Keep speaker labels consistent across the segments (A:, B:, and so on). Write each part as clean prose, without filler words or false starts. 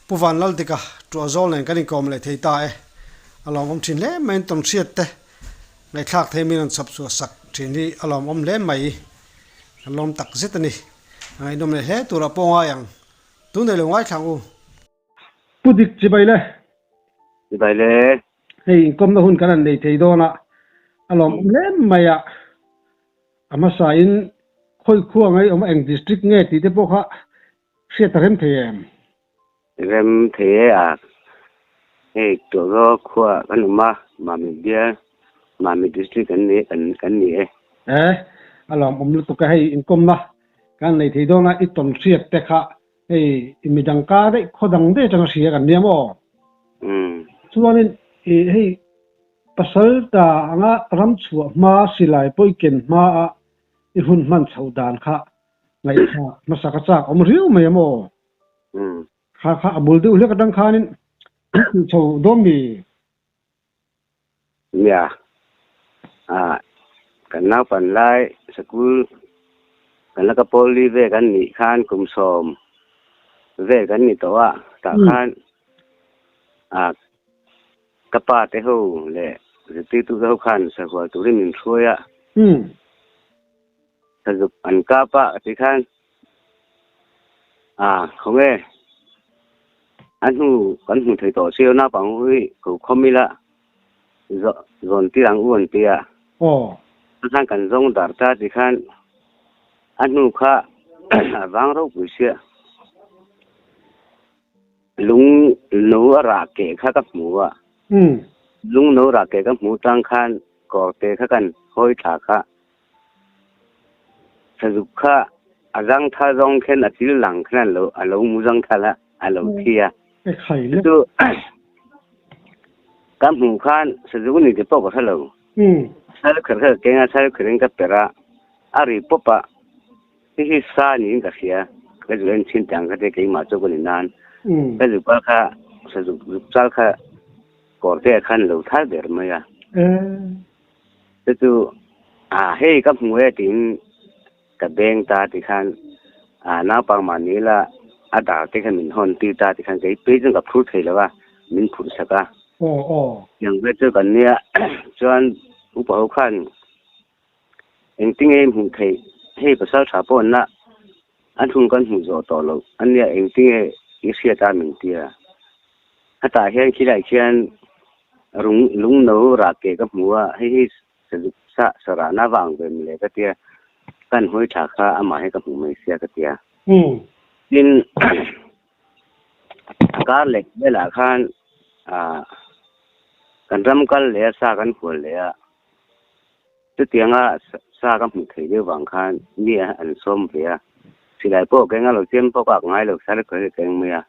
A: Pu Vanlaldika Tuahzawl nen kan inkawm leh thei ta e. A lawmawm thin hle mai an tawnhriat te ngaihthlak thei min rawn chhawp chhuah sak thin hi a lawmawm hle mai. Kan lawm tak zet a ni. A ngaihnawm leh hle turah pawh ngai ang. Tun nei lo ngaithla ang u. Pu Dik chibai le.
B: Chibai le.
A: Hei inkawmna hun kan han nei thei dawn a, a lawmawm hle mai a. A hmasa in khawi khua ngai awm a eng district nge tih te pawh kha hriat a rem thei em?
B: Rem thei e a, hei Tuahzawl khua kan awm a, Mami bial, Mami district kan ni kan ni e.
A: E, a lawmawm lutuk a, hei inkawmna kan nei thei dawn a, i tawn hriat te kha hei i midang ka daih khaw dang daih atanga hria kan nia maw? Chuanin i hei Pasal ta anga ram chhuah hma silai pawh i ken hma a i hun hman chhoh dan kha ngaihthla hmasa ka chak awm riau mai a maw? Kha kha a bul deuh hlek atang khanin min tih chho dawn mi?
B: Nia, ah kan naupan lai sikul kan la ka pawl li ve kan nih khan kum sawm vel kan ni tawh a, tah khan ah Ka pa te ho leh zirtirtu te ho khan sahual turin min hruai a. Sazuk an kap a ti khan a khawnge a hnu kan hmu thei tawh silo naupang ho hi ko khawm ila zawn tir ang u an ti a. Chuan kan zawng dar ta ti khan a hnu kha a vang ropui sia. Lung no a rah keh kha ka hmu a. Lung no rah keh ka hmuh tang khan kawrte kha kan hawi thla kha. Sazuk kha a zang tha zawng khen a chil lang khan a lo a lo mu zang thal a, a lo thi a. Chu ka hmuh khan sazuk ni te pawh ka hre lo. Sal kher kha ka keng a, sal kher in ka perh a, a ri pawp a. Hei hi sa niin ka hria, ka zuk en chhin tang kha te keimah chu ka ni nan, ka zuk kal kha sa zuk zuk chal kha kawr te ah khan lo thal ber mai a, chu chu a hei ka hmu e tiin ka beng ta ti khan a naupang mahni la a dar te kha min hawn tir ta ti khan kei phei chuan ka phur thei lo a, min phurh sak a, tiang vel chu kan nia chuan upa ho khan. Engtinge i hmuh theih? Hei pasal tha pawh na a thung kan hmuh zawh tawh loh a nia engtinge i hriat a min tia. Hetah hian khilai khian rung lung no rah ke ka hmu a, hei hi sazuk sa sarahna vang ve mawle ka tia, kan hawi tha kha amah hi ka hmuh mai sia ka tia. Tin a kar leh velah khan ah kan ram kal leh a sa kan hual leh a. Chutianga sa ka hmuh theih deuh vang khan mi an sawm ve a, silai pawh keng a lo chem pawh ka ak ngai lo, sal khawi ka keng mai a.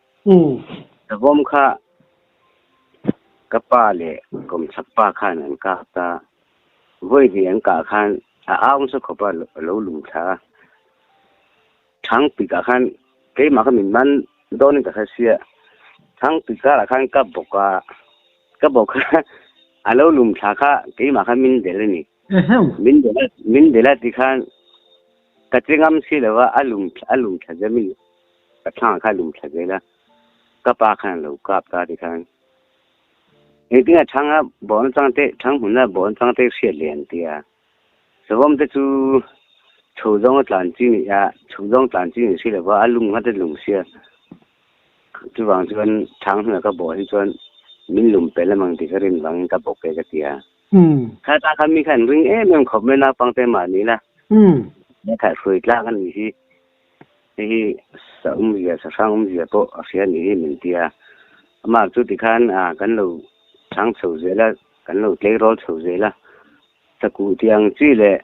B: Savawm kha ka pa leh kawmchhak pa khan an kap ta, vawi hnih an kah khan a au nasa khawp a, a lo lum thla a. Thang pikah khan keimah kha min man dawnin ka hre sia, thang pik karah khan ka bawk a, ka bawk kha a lo lum thla kha keimah kha min del a ni. Min del a, min del a ti khan ka che ngam si lo va, a lum a lum thla zel min ka thlangah khan a lum thla zel a, ka pa khan a lo kap ta ti khan engtin a thang a bawhna chang te thang hmuna bawhna chang te hriat leh an ti a. Savawm te chu chho zawng a tlan chi ni a, chho zawng tlan chi ni si lo va, a lum nghat a lum sia. Chuvang chuan thang hnungah ka bawh hi chuan min lum pel em ang tih ka rin vangin ka bawk e ka ti a. Kha ta kha mi kha an ring em em khawp mai naupangte mahni la. Lehkha hruai tlak a nih hi. Hei hi sa awmzia, sa hrang awmzia pawh a hria ni hi min ti a. Amah chu tikhan kan lo chang chho zel a, kan lo tleirawl chho zel a. Sakuh tiang chi leh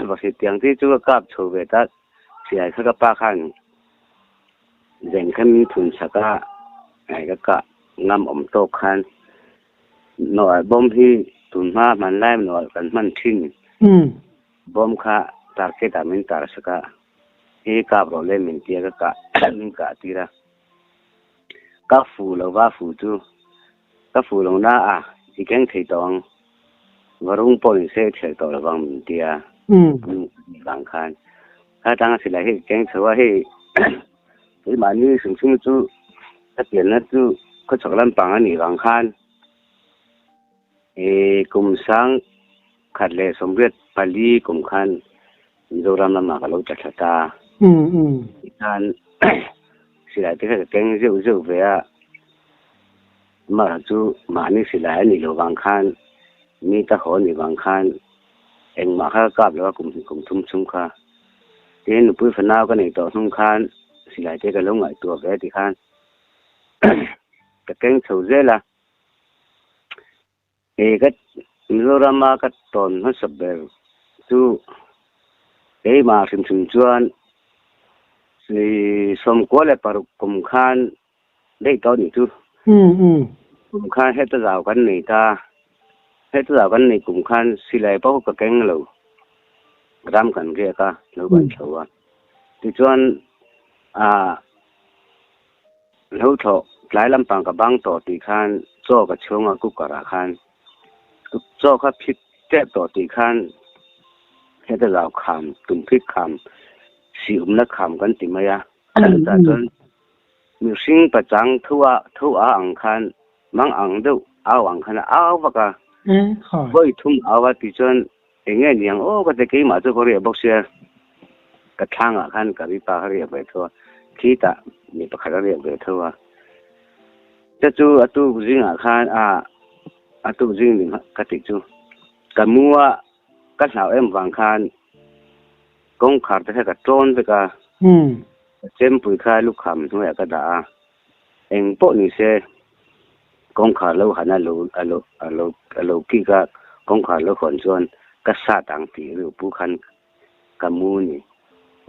B: vahrit tiang chi chu ka kap chho ve ta hriai kha ka pa khan zen kha min thun chak a, hei ka kah ngam awm tawk khan nawh bawm hi tun hma hman lai nawh kan hman thin bawm kha target ah min tar sak a, hei kap rawh le min tia ka kah min kah tir a, ka fu lo va fu chu Ka fuh lo na a, i keng thei tawh ang. Varung pawh in se thelh tawh lovang min ti a, nu vang khan. Kha tang a silai hi ka keng chho a, hei keimahni hrim hrim chu Ka pianna chu khawchhak lampang a nih vang khan kum 1984 kum khan Mizoram lamah ka lo tla thla ta. Tikhan silai te kha ka keng zeuh zeuh ve a, amaherawhchu mahni silai a nih loh vang khan mi ka haw a nih vang khan engmah kha ka kap lo a kum hnih kum thum chhung kha. Tin, nupui fanau ka nei tawh hnung khan silai te ka lo ngaihtuah ve tikhan ka keng chho zel a. He ka Mizorama ka tawn hmasa ber chu keimah hrim hrim chuan 96 kum khan daih tawh a nih chu. Kum khan heta zau kan nei ta, heta zau kan nei kum khan silai pawh ka keng lo, ram kan riak a, lo kan chho a. Tichuan ah. Lo thlawh tlai lampang ka bang tawh tih khan chaw ka chhung a cooker ah khan chaw kha phit tep tawh tih khan heta zau kham tumphit kham sih umna kham kan ti mai a chutah chuan mihring pachang tho a tho a ang khan mang ang deuh au ang khan a au vak a vawi thum au a tih chuan eng nge niang aw ka ti keimah chu ka riah bawk sia ka thlangah khan ka ripa kha riah ve tho a khitah mi pakhat a riah ve tho a te chu a tuk zingah khan a a tuk zing ning ka tih chu ka mu a ka hlau em vang khan kawngkhar te kha ka tawn vek a chempui kha lukham hnuaiah ka dah a eng pawh ni se Kawngkhar lo han a lo a lo a lo a lo kik a, kawngkhar lo hawn chuan ka sat ang tih rilru pu khan ka mu a ni.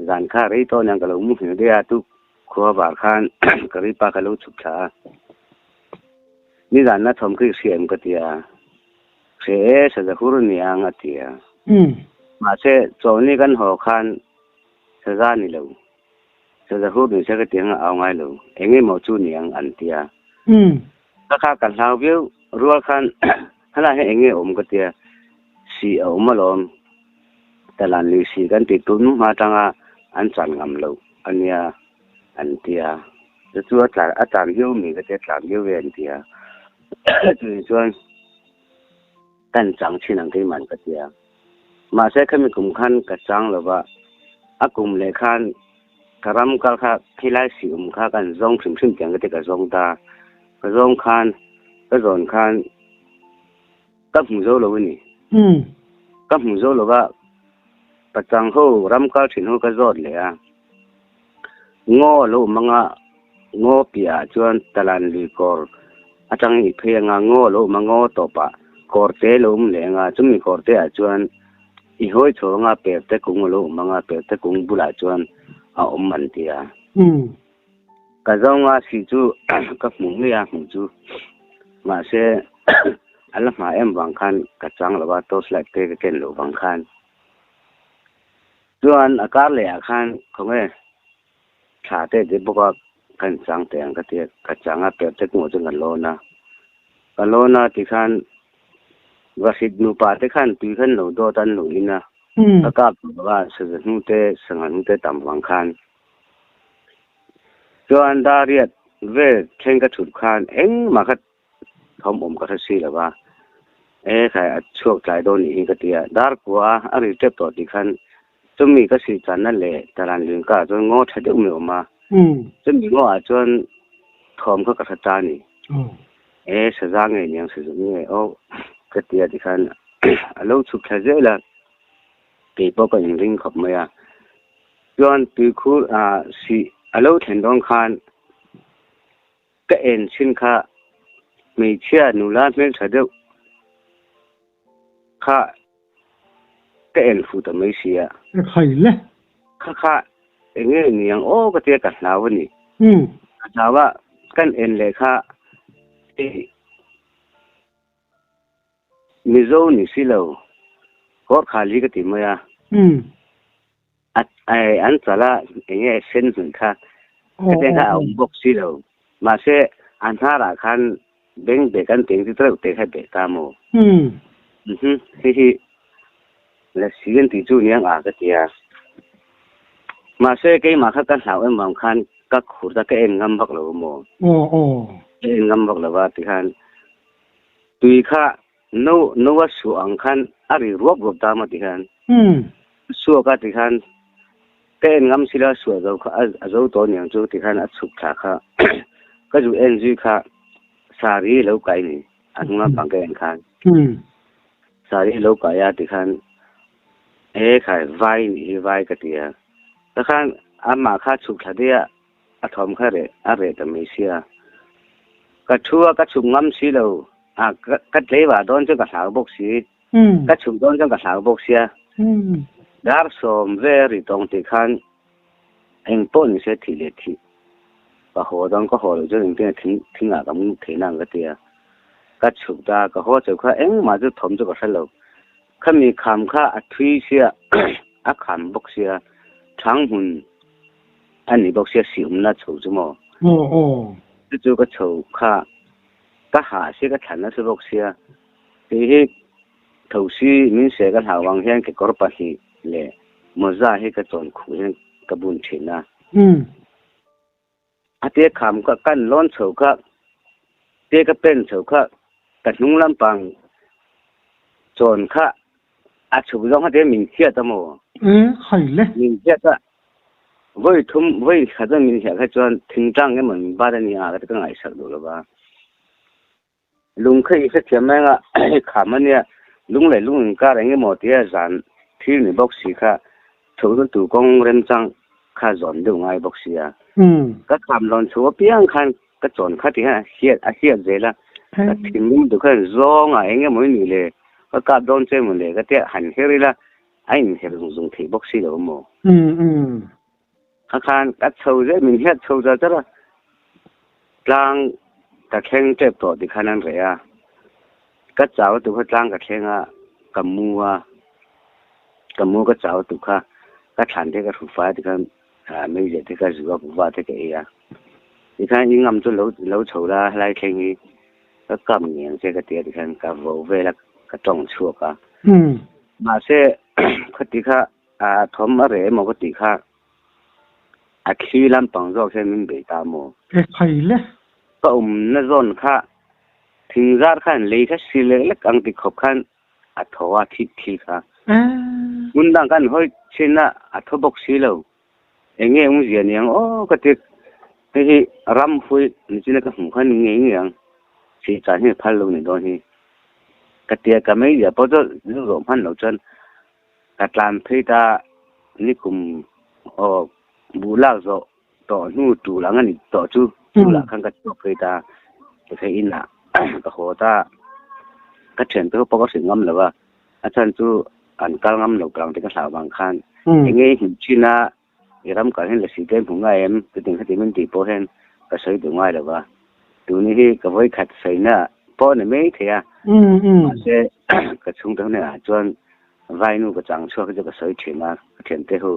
B: Zan kha rei tawh nen ka lo mu hmel daih a, tu khua var khan ka ripa ka lo chhuk thla a. Nizan na thawm khi hria em ka ti a, hre e, saza hur a ni ang a ti a. Mahse, chawlni kan haw khan saza ni lo. Saza hur ni se ka ti ang a au ngai lo. Eng emaw chu ni ang an ti a. Ka kha ka hlau viau rual khan helai hian eng nge awm ka ti a, sih a awm alawm. Talan lui sih kan ti tun hma atanga an chan ngam loh a nia an ti a. Chu chu a tlan a tlan viau mi ka ti a, tlan viau ve an ti a. Chutih chuan kan chang thin ang keimah ka ti a. Mahse khami kum khan ka chang lo va, a kum leh khan ka ram kal kha khilai sih awm kha kan zawng hrim hrim tiang ka ti ka zawng ta. Ka zawng khan, ka zawn khan ka hmu zo lo a ni. Ka hmu zo lo va, pachang ho ram kal thin ho ka zawt leh a. Ngaw a lo awm anga, ngaw piahah chuan talan lui kawr atangin i phei anga, ngaw a lo awm a, ngaw tawpah kawr te a lo awm leh anga, chumi kawr te ah chuan i hawi chho anga perte kung a lo awm anga, perte kung bulah chuan a awm an ti a. Ka zawnga si chu ka hmu ngei a, hmuh chu mahse a la hma em vang khan ka chang lo a, torch light te ka ken loh vang khan. Chuan a kar leh ah khan khawnge thla te te bawk a kan chang teh ang ka ti a, ka chang a per te kungah chuan ka lawn a, ka lawn a tikhan vahrit nupa te khan tui khan lo dawt a an lo in a, ka kap duh a saza hnu te sangha hnu te tam vang khan chuan dariat vel thleng ka thut khan engmah kha Thawm awm ka hre si lo va, E khai, a chhuak tlai dawn nih hi ka ti a. Dar kua a ri tep tawh tih khan chumi ka sih channa leh talan lui ka ah chuan ngaw tha deuh mai a awm a. Chumi ngaw ah chuan thawm kha ka hre ta a ni. E saza nge niang sazu nge aw ka ti a tikhan a lo chhuk thla zel a, kei pawh ka inring khawp mai a. Chuan tuikhur ah sih a lo thlen dawn khan Ka en chhin kha hmeichhia nula hmeltha deuh kha ka en fuh ta mai sia.
A: Ka khai le.
B: Kha kha eng nge ni ang aw ka tia ka hlau a ni. Ka hlau a, kan en leh kha hei Mizo ni si lo, Gorkhali ka ti mai a. An chal a, eng nge sen hmun kha, ka te kha a awm bawk si lo. Mahse, a hnarah khan beng bek an teng chu tleuh te kha beh ta maw? Hei hi lasi an tih chu niang a ka ti a. Mahse, keimah kha ka hlau em vang khan. Ka khur ta ka en ngam vak lo maw?
A: Aw aw.
B: Ka en ngam vak lo a tikhan tui kha no no a suah ang khan a ri ruap ruap ta maw tikhan. Suak a tikhan ka en ngam sila suah zo kha a zo tawh aniang chu tikhan a chhuk thla kha ka zu en zui kha sari lo kai ni a hnung lampang ka en khan. Sari lo kai a tikhan e khai vai nih hi vai ka ti a. Takhan amah kha chhuk thla daih a, a thawm kha reh a reh ta mai sia. Ka thu a ka chhuk ngam si lo, a ka tleiva dawn chuan ka hlau bawk si, ka chhuk dawn chuan ka hlau bawk sia. Dar 10 vel a ri tawng tih khan eng pawh ni se thih leh thih ka haw dawn, ka haw loh chuan engtin nge thing thingah ka mu thei nang ka ti a. Ka chhuk ta, ka haw chauh kha engmah chu thawm chu ka hre lo. Khami kham kha a thui sia, a kham bawk sia, thang hmun a ni bawk sia sihumna chho chu maw?
A: Aw aw.
B: Chu chu ka chho kha ka hah sia ka thlan nasa bawk sia, kei hi thosi min seh ka hlau vang hian kekawr pahnih leh mawza hi ka chawn khuh hian ka bun thin a. A te kham kha kan lawn chho kha, te ka pen chho kha, ka hnung lampang chawn kha a chhuk zawng kha te min hriat a maw?
A: E, khai le.
B: Min hriat a, vawi thum, vawi khat a min hriat kha chuan thingtlang emaw min bat a ni a ka ngaihsak duh lo va. Lung kha i hrethiam mai anga hei kham a nia, lung leh lung inkar eng emaw tia zan thil ni bawk si kha chhohna tur kawng remchang kha zawn deuh ngai bawk sia. Ka kham lawn chho apiang khan ka chawn kha ti hian a hriat a hriat zel a, ka thinlung duh khan zawng ah eng emaw i nih le, ka kap dawn che emaw le ka tia han her ila a inher zung zung theih bawk si lo maw? Kha khan ka chho zel min hiat chho zar zar a, tlang ka thleng tep tawh ti khan an reh a, ka chau tu kha tlang ka thleng a, ka mu a, ka mu ka chau tu kha ka thlan te ka hru fai ti khan meiziah te ka zu a, kuhva te ka ei a, ti khan i ngam chu lo lo chho la helai thleng hi ka kam ngeng che ka ti a ti khan ka vo vel a, ka tawng chhuak a, mahse khati kha A thawm a reh emaw ka tih kha a thli lampang zawk hian min bei ta maw?
A: E khai le.
B: Ka awmna zawn kha thingzar khan lei kha si lek lek ang ti khawp khan a tho a thih thil kha. Hmun dang kan hawi chin a, a tho bawk si lo. Eng nge awmzia niang aw ka ti. Hei hi ram hui nichina ka hmuh khan ngei ngei ang. Sih chan hi phal lo ni dawn hi. Ka tia ka meizia pawh chu zu zawh hman lo chuan Ka tlan phei ta nikum aw buh lak zawh tawh hnu tul ang a ni tawh chu tul ah khan ka chhuak phei ta ka inah ka haw ta ka thiante ho pawh ka hrilh ngam lo a a chhan chu an kal ngam lo tlang te ka hlau vang khan eng nge i hmuh chin a i ram kal hian lasi te hmu ngai em chutin khati min tih pawh hian ka sawi duh ngai lo va tuni hi ka vawi khat sawina pawh a ni mai thei a mahse ka chhungte ho hnenah chuan Vainu ka chang chhuak hi chu ka sawi thin a, ka thiante ho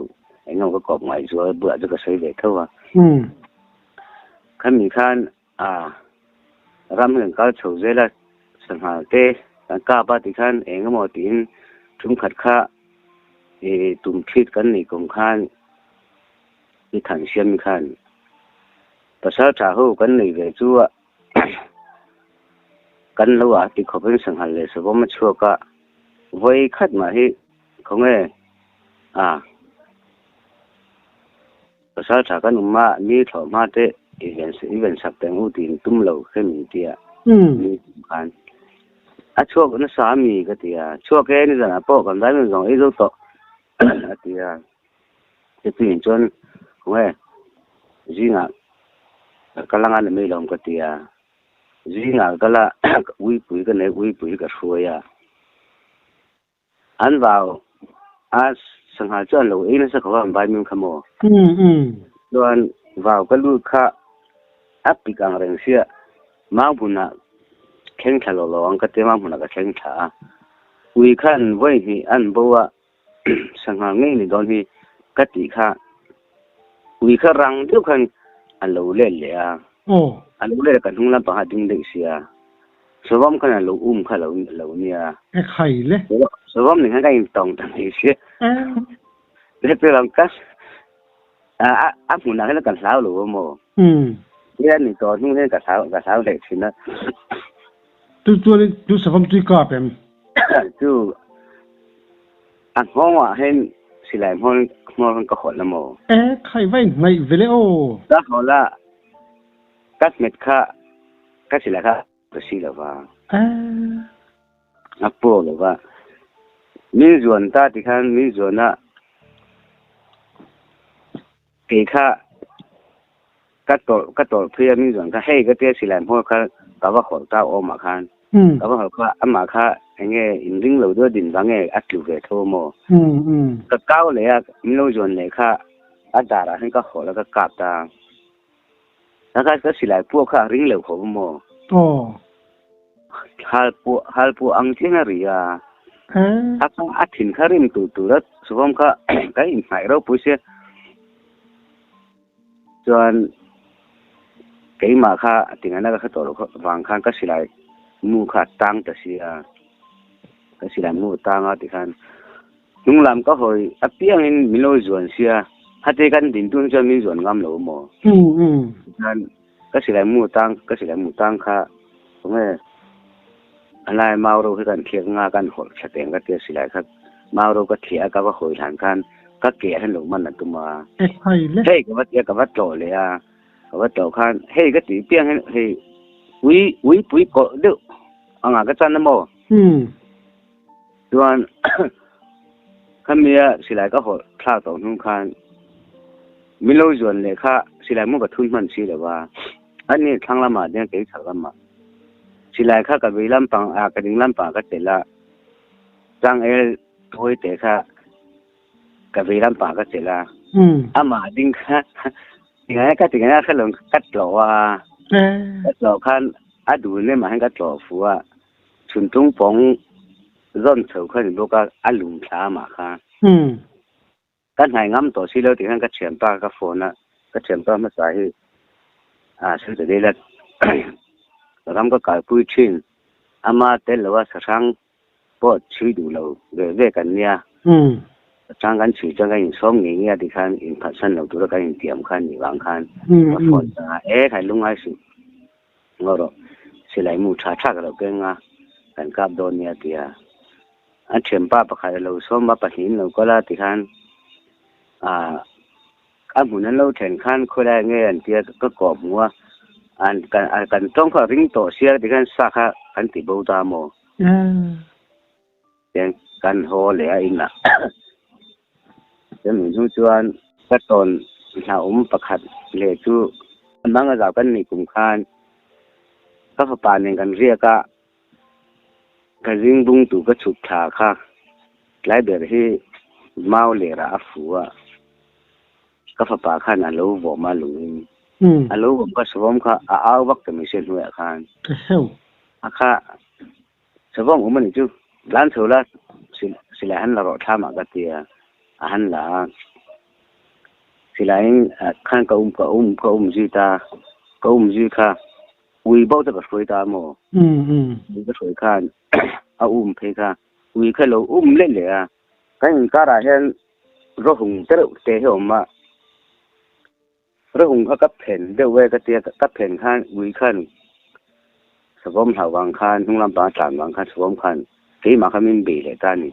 B: eng emaw ka kawp ngai zual bulah chu ka sawi ve tho a. Khami khan a ram hi kan kal chho zel a, sangha te kan kap a tikhan eng emaw tiin thum khat kha i tum thit kan neih kum khan i than siam khan pasal tha ho kan nei ve chu a kan lo ah ti khawpin sanghal leh savawm a chhuak a. Vawi khat mah hi khawnge a pasal tha kan awm a, mi thlawh hma te i ven i ven sak teh ang u tiin tum lo khe min ti a, mi tum khan a chhuak nasa a mi ka ti a, chhuak e nizanah pawh kan vai min zawng ei zo tawh a ti a, chutiang chuan khawnge zingah ka kal anga ni mai lo ang ka ti a. Zingah ka la uipui ka nei uipui ka hruai a, an vau a sangha chu an lo ei nasa khawp a an vai mim kha maw? Chuan vau ka lut kha a pik ang reng sia mau hmunah thleng thla lo lo ang ka tia mau hmunah ka thleng thla a, ui khan vawi hnih an bo a sangha ngei ni dawn hi ka tih kha ui kha rang deuh khan a lo let leh a, a lo let a ka hnung lampang a ding daih sia, savawm khan a lo um kha lo lo nia.
A: E khai le.
B: Savawm nen khan ka intawng ta mai sia. Heti lam ka. A a hmunah hian kan hlau lo a maw? Hi a ni tawh hnung hian ka hlau ka hlau leh thin a.
A: Chu chuan chu savawm chu i kap em?
B: Chu a nghawngah hian silai hmawr hmawr hian ka hawlh a maw?
A: E khai vai hnaih ve le aw.
B: Ka hawlh a, ka hmet kha ka silai kha ka si lo va. A pawh lo va. Min zuan ta ti khan min zuan a kei kha ka tawlh ka tawlh phei a min zuan kha hei ka tia silai hmawr kha ka va hawlh ta awm ah khan ka va hawlh kha amah kha enge inring lo deuh a din vang nge a tlu ve tho maw ka kau leh a min lo zuan leh kha a dar ah hian ka hawlh a ka kap ta. Taka ka silai puah kha a ring lo khawp a maw?
A: Aw.
B: Hal puah hal puah ang thleng a ri a. A kha a thin kha rim tur tur a chhawm kha ka inhnaih ropui sia. Chuan keimah kha tingaihna ka hre tawh loh vang khan ka silai mu kha a tang ta sia. Ka silai mu a tang a tikhan Hnunglam ka hawi apiangin min lo zuan sia, hate kan din tun chuan min zuan ngam lo maw? Tichuan ka silai mu tang ka silai mu tang kha khawnge a lai mau ro hi kan thliak nga kan hawlh tha teng ka tia silai kha mau ro ka thliah a ka va hawi hlan khan ka ke ah hian lo man a tum a, hei ka va tia ka va tlawh leh a, ka va tlawh khan hei ka tih piang hian hei ui ui pui kawlh deuh angah ka chan a maw? Chuan khamia silai ka hawlh thlak tawh hnung khan min lo zuan leh kha silai mu ka thun hman si lo va, a ni thlang lamah ding a kei chhak lamah silai kha ka vei lampang ah ka ding lampang ah ka chelh a, changel tawi te kha ka vei lampang ah ka chelh a, amah ding kha tingai ka tingai a hre lo ka tlawh a, ka tlawh khan a dul nemah hian ka tlawh fu a. Chhuntlung pawng zawn chho kha ni bawk a, a lum thla amah kha. Ka hnai ngam tawh si lo tih khan ka thianpa ka phone a, ka thianpa hmasa hi a sawi ta daih la, ram ka kalpui thin, ama tel lo a sahrang pawh chhui duh lo ve ve kan nia, sahrang kan chhui chuan kan insawm ngei ngei a tih khan inphatsan lo tura kan intiam kha nih vang khan ka phone ta a, e khai lungngai suh. Ngaw rawh, silai mu tha tha ka lo keng a, kan kap dawn nia ti a. A thianpa pakhat a lo sawm a, pahnih in lo kal a tikhan ah a hmun an lo then khan khawilai nge an tia ka kawh hmu a, an kan tawng kha a ring tawh sia tikhan sa kha kan ti bo ta maw? Tiang kan haw leh a inah chumi hnu chuan ka tawn hlauhawm pakhat leh chu mang a zau kan nih kum khan ka fapa nen kan riak a, ka zing bung tu ka chhuk thla kha tlai ber hi mau lerah a fu a, ka fapa khan a lo vawm a lungin a lo vawm kha savawm kha a au vak ta mai se hnuaiah khan a kha Savawm awm a nih chu. Tlan chho la, silai han la rawh thlamah ka ti a, a han la a. Silaiin khan ka um ka um ka um zui ta, ka um zui kha ui bo te ka hruai ta maw? Ui ka hruai khan a um phei kha ui kha lo um leh leh a. Kan inkarah hian rawhung tereuh te hi a awm a. Rawhung kha ka phen deuh e ka tia, ka phen khan ui khan savawm hlau vang khan hnung lampang a tlan vang khan savawm khan keimah kha min bei leh ta a ni.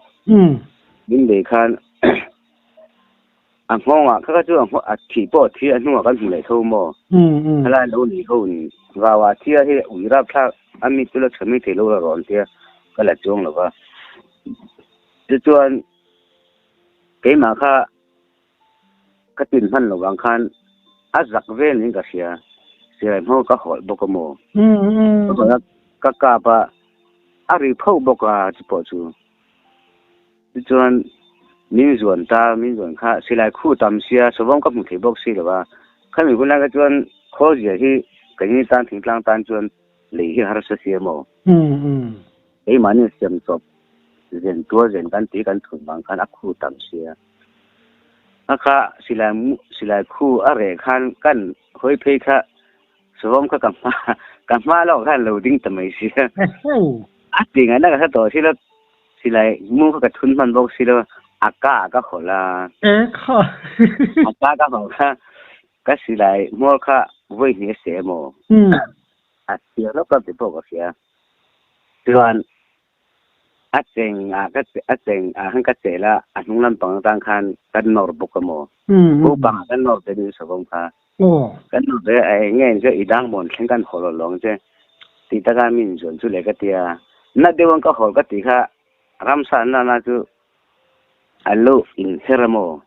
B: Min bei khan a nghawngah kha kha chu a thih pawh a thi a hnungah kan hmu leh tho maw? Helai lo nei ho in vauah a thi a hei ui rapthlak a mi chu la chhe mai thei lo la rawn tia ka la chuang lo va. Tichuan keimah kha Ka tin hman lo vang khan a zak vel niin ka hria. Sirai hmawr ka hawlh bawk a maw? Ka hawlh a, ka kap a, a ri pho bawk a chu pawh chu. Tichuan min zuan ta, min zuan kha silai khu tam sia sawvawm ka hmu thei bawk si lo va. Khami hun lai kha chuan khawlzia hi keini tan thingtlang tan chuan lei hi harsa sia maw? Keimahni siam chawp zen tuar zen kan tih kan chhun vang khan a khu tam sia. A kha silai silai khu a reh khan kan hawi phei kha sawm kha ka hma ka hma lawk khan lo ding ta mai sia. A ti ngaihna ka hre tawh si lo silai mu kha ka thun hman bawk si lo. A ka ka hawlh a.
A: E kha.
B: A ka ka hawlh kha ka silai hmawr kha vawi hnih a seh emaw? A thiar lawk ka ti pawh ka hria. Chuan a cheng ah ka a cheng ah khan ka chelh a, a hnung lampang atang khan ka nawr bawk emaw? Naupang ah ka nawr te nin savawm kha. Kan nawr te a eng nge che i dang mawn thleng kan hawl lo ang che tih taka min zuan chu le ka tia. Na deuh ang ka hawl ka tih kha Ramsa nana chu a lo inher a maw?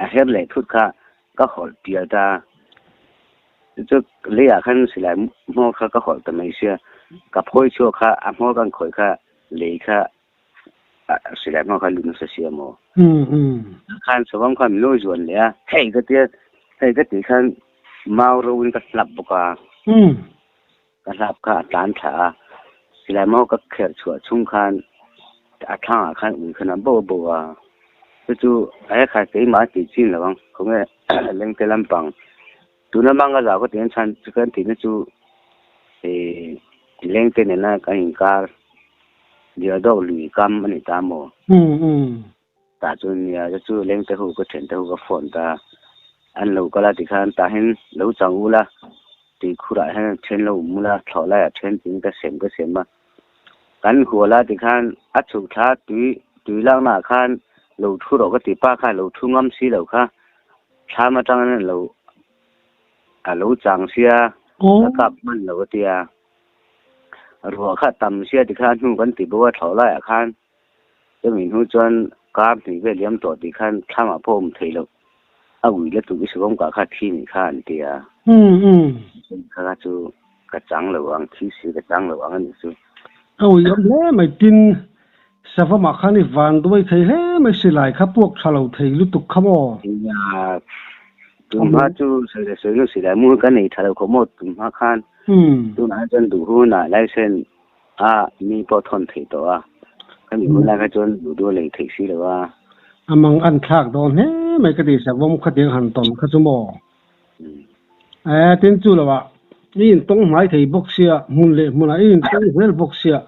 B: A her leh thut kha ka hawlh pial ta. Chu leiah khan silai hmawr kha ka hawlh ta mai sia, ka phawi chhuak kha a hmawr kan khawih kha lei kha silai hmawr kha lut nasa sia maw? Khan savawm khan min lo zuan leh a, hei ka tia, hei ka tih khan mau ro in ka hlap bawk a. Ka hlap kha a tlan thla a, silai maw ka kherh chhuah chhung khan a thlangah khan ui khan a bo bo a, chu chu a he khai keimah a tih chin lo ang, khawnge lengte lampang tuna manga zau ka tih chhan chu kan tihna chu ih lengte nena kan inkar Dialdawk lui kam a ni ta maw? Tah chuan nia chu chu lengte ho ka thiante ho ka phone ta an lo kal a tikhan tah hian lo chang ula tui khurah hian then lo awm ula thlawh laiah then tiin ka sem ka sem a kan hual a tikhan a chhuk thla tui tui laknaah khan lo thu rawh ka ti pa kha lo thu ngam si lo kha thlam atangin lo a lo chang sia ka kap hman lo a tia ruah kha tam sia tikhan hnu kan ti bo a thlawh laiah khan. Chumi hnu chuan kar hnih vel liam tawh tih khan thlamah pawh awm theih loh a ui la tuk i savawm kah kha thi nih kha an ti a. Kha kha chu ka chang lo ang, thi si ka chang lo ang a nih chu.
A: Ka ui awm hle mai tin savawmah khan i van duai thei hle mai silai kha puak tha lo thei lutuk kha maw?
B: Nia, tumhma chu sawi sawi nu silai mu hi ka nei tha lo khawp maw tumhma khan tunah chuan duh hunah license A, mi pawh thawn theih tawh a, ka mi hun lai kha chuan duh duh a lei theih si lo a.
A: A mang an thlak dawn hle mai ka ti savawm khatiang han tawn kha chu maw? E, tin chu lo ah i intawng hmai thei bawk sia, hmun leh hmunah i intawng zel bawk sia,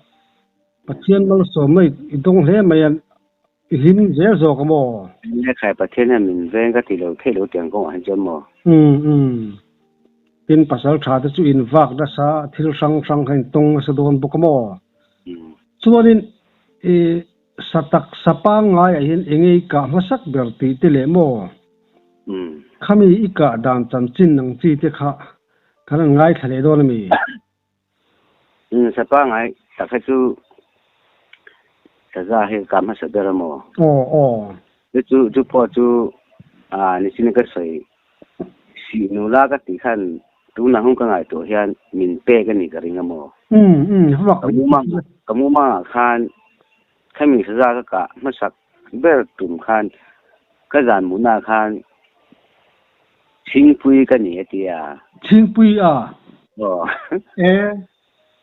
A: Pathian malsawm mai i dawng hle mai a, i hlim zel zawk a maw?
B: Nia khai Pathian hian min veng ka ti lo theih lo tiang kawngah hian chuan maw?
A: Umm umm. Tin pasal tha te chu in vak nasa thil hrang hrang kha in tawng nasa dawn bawk a maw? Chuanin i sa tak sa pangngaiah hian enge i kah hmasak ber tih te leh maw? Khami i kah dan chanchin ang chi te kha kan han ngaithla leh dawn a mi?
B: Sa pangngai tak hi chu saza hi ka hmasa ber a maw?
A: Aw aw.
B: Chu chu chu pawh chu ah nichin ka sawi sih nula ka tih khan tunah hun ka ngaihtuah hian min pek a nih ka ring a maw?
A: Umm umm vak.
B: Ka mumang ka mumangah khan khami saza ka kah hmasak ber tum khan ka zan mutnaah khan Chhingpui ka ni a ti a.
A: Chhingpui a?
B: Aw.
A: E.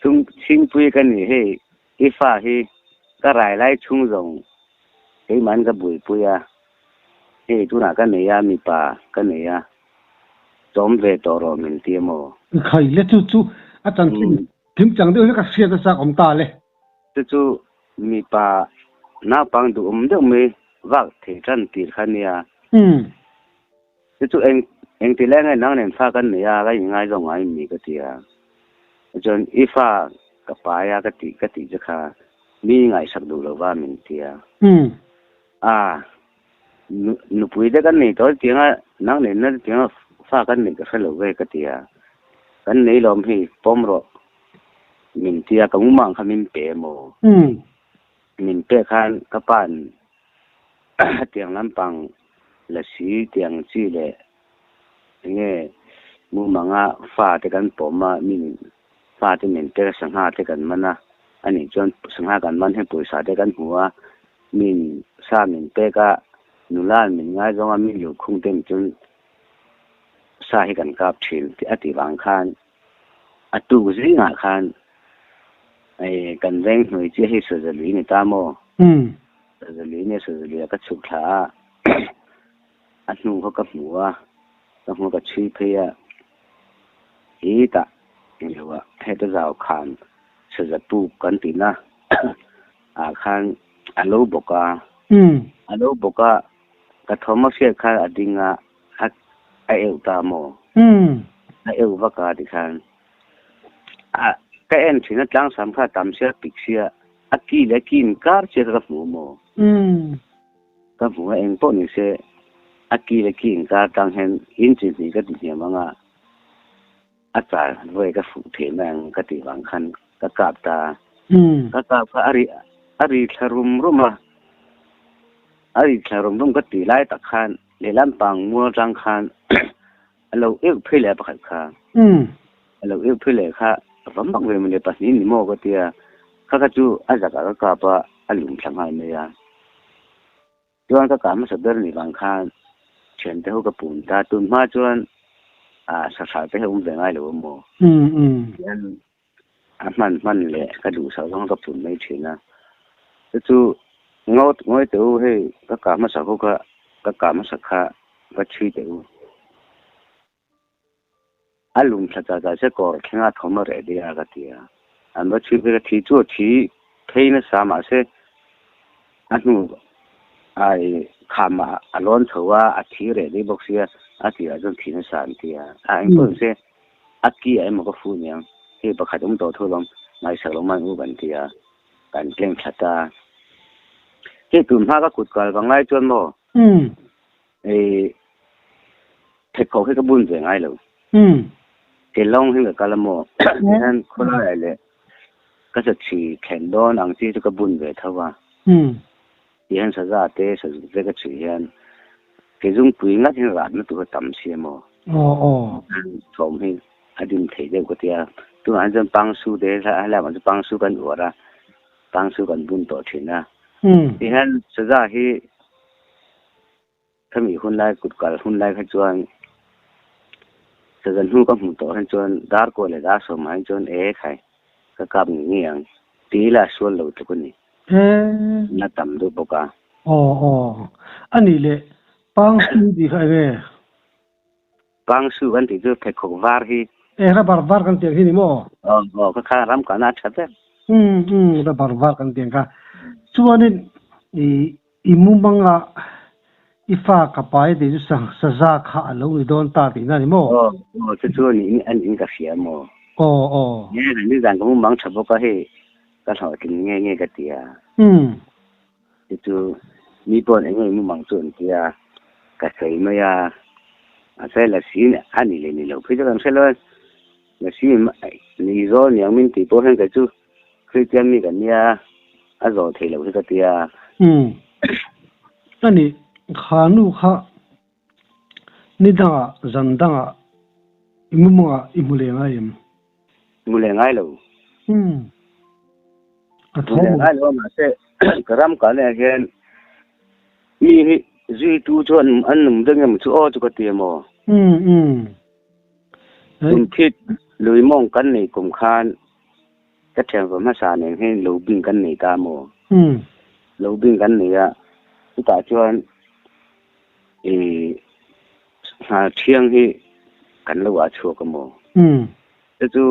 B: Chung Chhingpui ka ni hei i fa hi ka rai lai chhung zawng keimahin ka buaipui a, hei tunah ka nei a mipa ka nei a, chawm ve tawh rawh min ti a maw?
A: Khai le chu chu a chanchin thim chang deuh hi ka hriat a chak awm ta le.
B: Chu chu mipa naupang duhawm deuh mai vak thei tan tir kha nia. Chu chu eng eng ti leng nge nang nen fa kan nei a, ka inngaizawng ngai mi ka ti a. Chuan i fa ka pai a ka tih ka tih che kha mi ngaihsak duh lo va min ti a. A nu nupui te kan nei tawh tiang a nang nen na tiang a fa kan neih ka hre lo ve ka ti a. Kan nei lawm hi pawm rawh min ti a, ka ngumah kha min pe maw? Min pek khan ka pa'n tiang lampang lasi tiang chi leh enge mumanga fa te kan pawm a min fa te min te sangha te kan man a anih chuan sangha kan man hian pawisa te kan hmu a min sa min pek a nula min ngaizawng a min luhkhung te chuan sa hi kan kap thin tih a tih vang khan a tuk zingah khan kan veng hnuai chiah hi Sazali ni ta maw? Sazali nia Sazali ah ka chhuk thla a, a hnu kha ka hmu a, ka hmu a ka chhui phei a, hetah englo ah heta zau khan Saza puk kan tihna ah khan a lo bawk a. A lo bawk a, ka thawm a hriat khan a ding a, a a eu ta maw? A eu vak a tikhan a ka en thin a tlangsam kha a tam sia pik sia a ki leh ki inkar chiah kha ka hmu maw? Ka hmu a eng pawh ni se a ki leh ki inkar tang hian inchi hnih ka ti hniam ang a, a char vawi ka fuh thei mai ang ka tih vang khan ka kap ta a. Ka kap kha a ri a ri thla rum rum a, a ri thla rum rum ka tih lai tak khan lehlam pang mual tang khan a lo eu phei leh a pakhat kha. A lo eu phei leh kha va mak ve mawle pahnih ni maw ka tia, kha kha chu a zakah ka kap a, a lum thla nghal mai a. Chuan ka kah hmasa ber nih vang khan thiante ho ka pun ta, tun hma chuan ah sahra te hi a awm ve ngai lo a maw? Tihian a hman hman leh ka duhsak zawng ka pun mai thin a, chu chu ngawt ngawi teh u hei ka kah hmasa ho kha ka kah hmasa kha va chhui teh u. A lung thla chah chah se kawr thlenga thawm a reh daih a ka ti a, an va chhui phei ka thi chu a thi phei nasa mahse a hnu ai khamah a lawn chho a, a thi reh daih bawk sia a tirah chuan thi nasa an ti a, a engpawh ni se a ki ah emaw ka fu aniang hei pakhat awm tawh tho lawm ngaihsak lo man u kan ti a, kan tleng thla ta. Hei tun hma ka kut kal vang lai chuan maw? Hei pheikhawk hi ka bun ve ngai lo. Ke lawng hi ka kal a maw? Tihian khawlaiah leh ka sachi thlen dawn ang chi chu ka bun ve tho a. Tihian saza te sazuk te ka chhui hian ke zungpui ngat hian ratna tur a tam si a maw? Thawm hi a dim thei deuh ka tia. Tunah hian chuan pangsu te helai ah chuan pangsu kan uar a, pangsu kan bun tawh thin a. Tihian saza hi Khami hun lai kut kal hun lai kha chuan sazan hnu ka hmuh tawh hian chuan dar kaw leh dar sawmah hian chuan e khai ka kap ngei ngei ang ti ila a sual lo tluk a ni. Na tam deuh bawk a.
A: Aw aw. A nih leh pang su tih kha enge?
B: Pang su kan tih chu pheikhawk var hi.
A: E rubber var kan tiang hi ni maw?
B: Aw aw ka kha ram kahna a tha ber.
A: Umm umm rubber var kan tiang kha. Chuanin i I mumanga i fa ka pai tih chu saza kha a lo ni dawn ta tihna a ni maw?
B: Aw, aw, chu chu a niin ka hria maw?
A: Aw, aw.
B: Nge, nizan ka mumang tha bawk a hei, ka hlawhtling nge nge ka ti a. Chu chu mi paw'n eng nge i mumang chu an ti a, ka sawi mai a. Mahse lasi a ni leh ni lo phei chu kan hre lo e. Lasi ni zawl niang min tih pawh hian kei chu Kristian mi kan nia, a zawh theih loh hi ka tia.
A: Umm. A nih, kha nu kha ni dangah, zan dangah i mumangah i hmu leh ngai em?
B: Hmu leh ngai lo.
A: Umm. A
B: Hmu leh ngai lo a, mahse ka ram kalnaah hian mi hi zuitu chu an awm deuh em chu aw chu ka ti em aw.
A: Umm umm.
B: Kum thit lui mawng kan nei kum khan Ka thianfawm hmasa nen hian lo bing kan nei ta maw? Lo bing kan nei a, chutah chuan ih nghal thiang hi kan lo ah chhuak a maw? Chu chu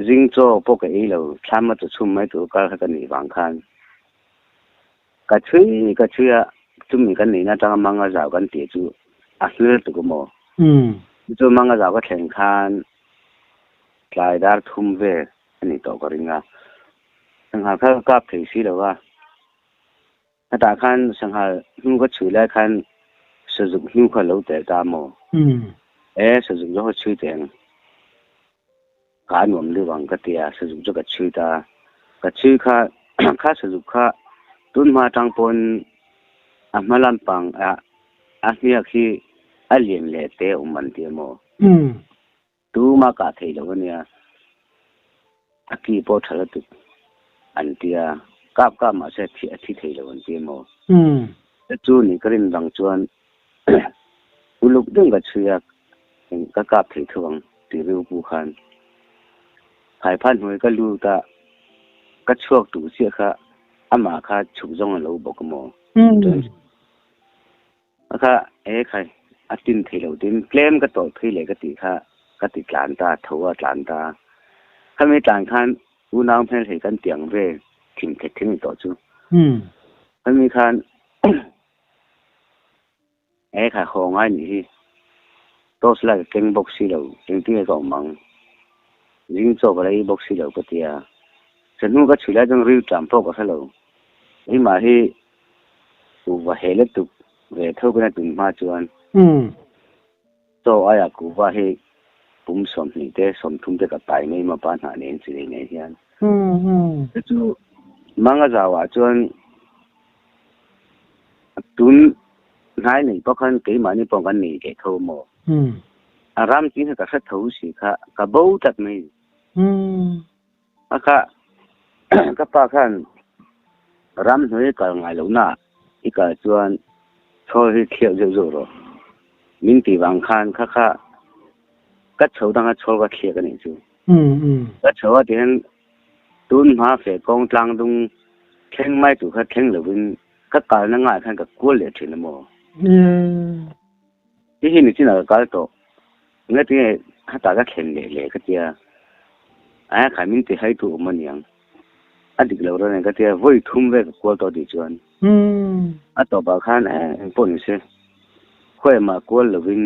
B: zing chaw pawh ka ei lo, thlam a chawchhum mai tur kar kha ka nih vang khan ka chhui ka chhui a, chumi kan neihna atanga manga zau kan tih chu a hmel tuk a maw? Chu chu manga zau ka thlen khan Tlai dar thum vel a ni tawh ka ring a, sanghal kha ka kap thei si lo a, hetah khan sanghal hnu ka chhui lai khan sazuk hnu kha lo tel ta maw? E, sazuk zawk kha chhui teh ang, ka a nuam deuh ang ka ti a, sazuk chu ka chhui ta a, ka chhui kha kha sazuk kha tun hma atang pawn a hma lampang ah a hniak hi a lian leh te a awm an ti a maw? Tuma kah theih loh a nia, a ki pawh tha lutuk an tia, kap kap mahse a thi a thi thei lo an ti emaw? Chu ni ka rin vang chuan uluk deuh ka chhui a, ka kap thei tho ang tih rilru khan Phaiphan hnuai ka lut a, ka chhuak tur chiah kha amah kha chhuk zawng a lo bawk emaw? A kha e khai a tin thei lo tin tlem ka tawlh phei leh ka tih kha ka ti tlan ta tho a tlan ta. Khami tlan khan unau hmel hei kan tiang ve thim thet thing tawh chu. Khami khan e kha haw ngai nih hi torch light ka keng bawk si lo engtin nge ka awm ang zing chaw ka la ei bawk si lo ka ti a chahnu ka chhui lai chuan ril ṭam pawh ka hre lo keimah hi kuhva heh lutuk ve tho ka nia tun hma chuan chaw aiah kuhva hi pum 20 te 30 te ka pai mai mapa hnah nen chi nei nen hian chu chu manga zauah chuan Tun hnai nei pawh khan keimahni pawh kan nei leh tho maw? A ram chin kha ka hre tho si kha ka bo tlat mai. A kha ka pa khan ram hnuai kal ngai lohna i kal chuan chhawl hi thliah zeuh zeuh rawh. Min tih vang khan kha kha ka chho danga chhawl ka thliak a nih chu. Ka chho a tihian Tun hma fe kawng tlang dung thleng mai tur kha thleng lovin ka kalna ngaiah khan ka kual leh thin a maw? Ti hi nichinah ka kal tawh. Ngatinge hetah ka thlen leh leh ka tia. Aia khai min ti hai tu awm a niang. A dik lo reng reng ka tia vawi thum vel ka kual tawh tih chuan. A tawpah khan engpawh ni se khawiah kual lovin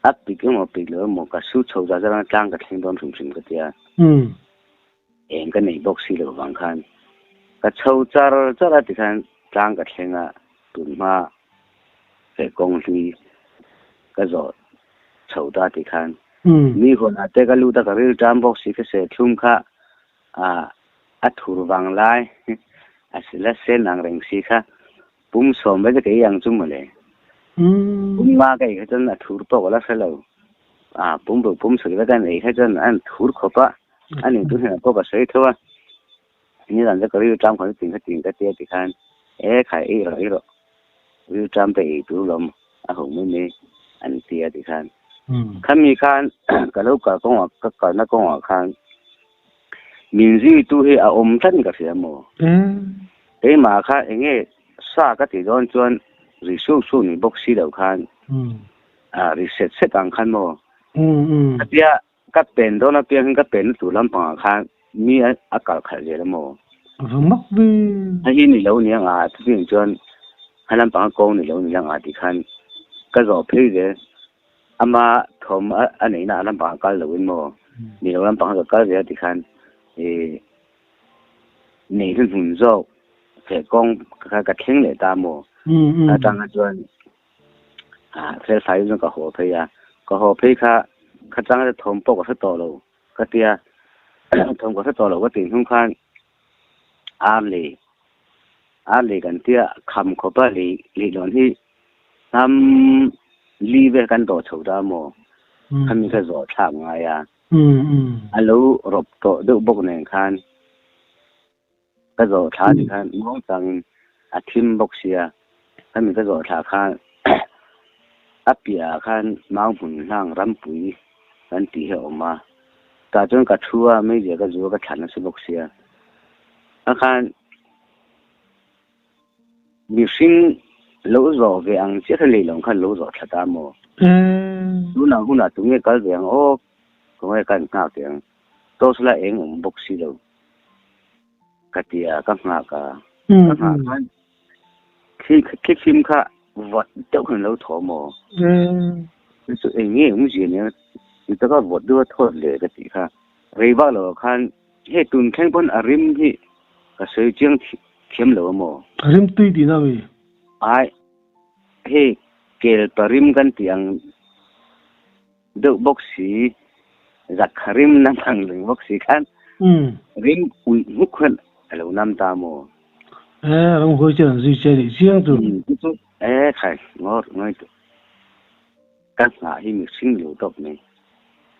B: A pik emaw pik lo emaw ka su chho zah zah tlang ka thleng dawn hrim hrim ka tia. Eng ka nei bawk si lo vang khan ka chho char char a tikhan tlang ka thleng a tunhma feh kawng hlui ka zawh chho ta tikhan mi huanah te ka lut a ka ril ṭam bawk si ka serthlum kha a thur vang lai a la sen ang reng si kha Pum 10 vek ka ei ang chu mawle. Pum 5 ka ei kha chuan a thur pawh ka la hre lo. A pum ruk pum 7 vek an ei kha chuan an thur khawp a, a ning tu hnenah pawh ka sawi tho a. Nizan chu ka rilru ṭam khan tin kha tin ka tia tikhan e khai ei rawh ei rawh rilru ṭam te ei tur lawm a ho mai mai an tia tikhan. Khami khan ka lo kal kawngah ka kalna kawngah khan Min zuitu hi a awm tlat in ka hria maw? Keimah kha eng nge sa ka tih dawn chuan ri suh suh ni bawk si lo khan ri set set ang khan maw? Khatia ka pen dawn apiang hian ka penna tur lampangah khan mi a kal khalh zel a maw? Hei hi ni lo ni ang a chutiang chuan he lampanga kawng ni lo ni lang a tih khan ka zawh phei zel. Ama thawm a neihna a lampangah kal loin maw ni lo lampangah ka kal ve a tikhan ih nei hnu hmun zawk feh kawng kha ka thleng leh ta maw atanga chuan fel fai chuan ka haw phei a ka haw phei kha khachang te thawm pawh ka hre tawh lo ka tia thawm ka hre tawh lo ka tih hnung khan ar lei ar lei kan tia kham khawpa lei leihlawn hi Hnam li vel kan dawh chho ta maw? Khami kha zawh thlak ngai a. A lo rawp tawh deuh bawk nen khan ka zawh thla ti khan muang changin a thim bawk sia. Khami ka zawh thla khan a piahah khan mau hmun hlang rampui kan tih hi a awm a. Tah chuan ka thu a, meizia ka zu a, ka thlan nasa bawk sia. A khan Mihring lo zawh ve ang chiah kha lei lo khan lo zawh thla ta maw? Tunah hunah tunge kal ve ang aw, khawnge ka inngak teh ang, torch la eng awm bawk si lo ka ti a, ka nghak a, ka nghah khan thli thlim kha vawt deuh khan lo thaw maw? Chu eng nge awmzia nia ti taka vawt deuha thawt leh ka tih kha rei vak lo ah khan Hei tun thleng pawn a rim hi ka sawi chiang thiam lo a maw?
A: Rim tui tihna mi?
B: Ai, hei kel pa rim kan tih ang deuh bawk si, zakha rim nam ang reng bawk si khan rim uih hmuk khan a lo nam ta maw?
A: E, ram huai chian an zui che nih chiang chu.
B: E khai, ngawr ngawi tawh. Ka nghah hi mihring lo tawp mai.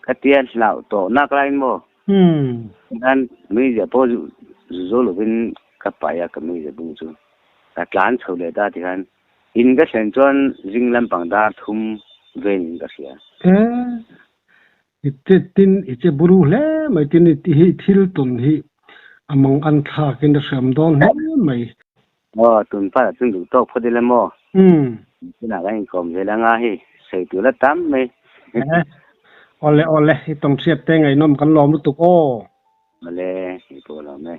B: Ka tia hlauh tawh nak laiin maw? Tikhan meizia pawh zu zo lovin ka pai a ka meizia bung chu ka tlan chho leh ta tikhan in ka thlen chuan zing lampang dar thum venin ka hria.
A: E, i tin i che buru hle mai tin i hi thil tawn hi a mang an thlakin a hriam dawn hle mai.
B: Aw, tun pah chuan duh tawk phawt ila maw? Tunah kan inkawm zel anga hei, sawi tur la tam mai.
A: Awle awle, i tawng hriat te ngaihnawm kan lawm lutuk aw.
B: Awle, i pawh lawm e.